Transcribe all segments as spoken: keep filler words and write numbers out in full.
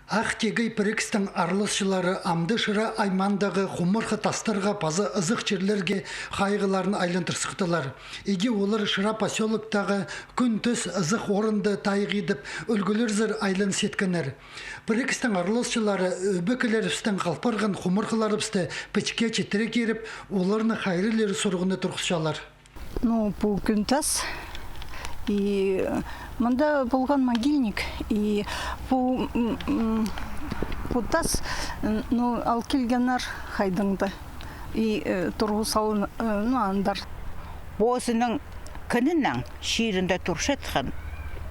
Ах Тигей пірігістің араласчылары амды Шира аймаандағы хумархы тастарға паза ызых чирлерге хайығларын айландырсыхтылар. Иди олар Шира посёлоктағы кӱн-тӱс ызых орынды тайығ идіп, ӱлгӱлерзер айланыс иткеннер. Пірігістің араласчылары ӧбекелерібістең халып парған хумархыларыбысты пічікке читіре киріп, оларны хайраллир сурығны турғысчалар. Ну, пу кӱн тас. И, э, мында полған могильник. И пу, м, м, пу тас, м, ну, ал килгеннер хайдаң-да. И, э, турғыс алын, э, ну, андар. Позының кінінің чирінде турчатхан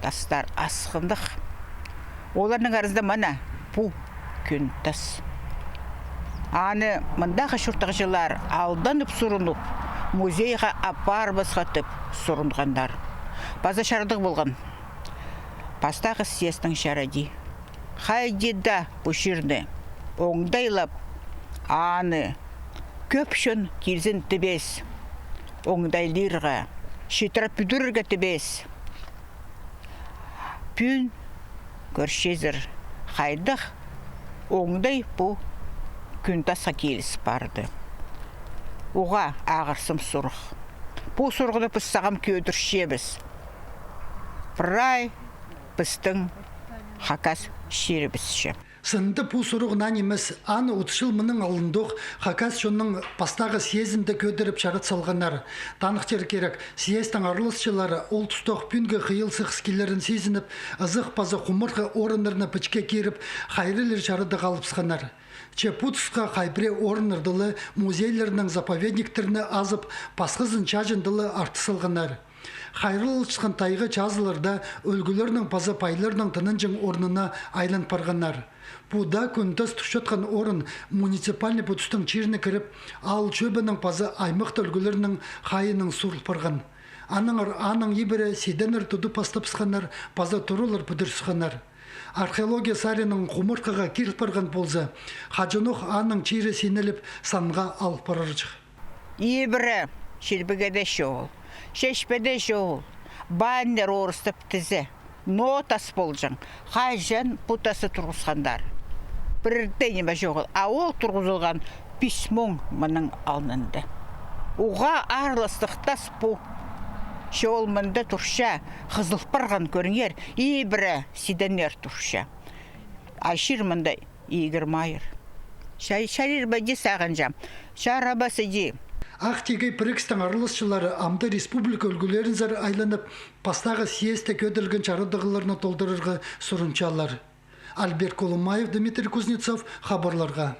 тастар асхынах. Оларның аразында мына пу кӱн тас. Аны мындағы чуртағҷылар алданып сурынып, музейға апарыбысха тіп сурынғаннар. Паза чарадығ полған. Пастағы съездтің чарыды. Хайди даа пу чирні оңдайлап, аны кӧп чон килзін тібес, оңдайлирға, читіре пӱдірерге тібес. Пӱӱн кӧрчезер, хайдағ оңдай пу кӱн тасха киліс парды. Уғаа ағырсым сурығ. Пу сурығны піс сағам кӧдірчебіс. Прай пістің хакас чирібісче. Сынында пу сурығ наа нимес, аны отыс чыл мының алнындох хакас чонның пастағы съездінде кӧдіріп чарат салғаннар. Таныхтир кирек, съездтің араласчылары ол тустох пӱӱнгі хыйал сығыс килерін сизініп, ызых паза хумархы орыннарны пічікке киріп, хайраллир чарадығ алыбысханнар. Че пу тусха хай пірее орыннарда ла музейлернің, заповедниктерні азып, пасхазын чааҷында ла артыс салғаннар. Хайралласхан тайға чазыларда ӱлгӱлернің паза пайларның тынанҷаң орнына айлан парғаннар. Пу даа кӱн тас турчатхан орын муниципальный пу тустың чиріне кіріп, аал чӧбінің паза аймахта ӱлгӱлернің хайынаң сурыл парған. Аннаңар аның ибіре сиденнер тудып пастабысханнар паза туралар пӱдірісхеннер. Археология саринаң хумартхыға киріл парған полза, хаҷанох аның чирі синеліп, санға ал парарҷых. Ибіре чирбеге дее чоғыл, чечпе дее чоғыл, баннер орыстап тізе. Ноо тас полҷаң, хаҷан пу тасты турғысханнар. Пірдее ниме чоғыл, а ол турғызылған пис муң мының алнында. Уғаа араластығ тас пу. Че ол мында турча, хызыл парған, кӧріңер, ибіре сиденнер турча. А чир мында игір-майыр. Ча-, чарир ба иди сағынчам. Чарабас иди. Ах Тигей пірігістің араласчылары амды республика ӱлгӱлерінзер айланып, пастағы съездте кӧдірілген чарадығларны толдырарға сурынчалар. Альберт Колумаев, Дмитрий Кузнецов, хабарларға.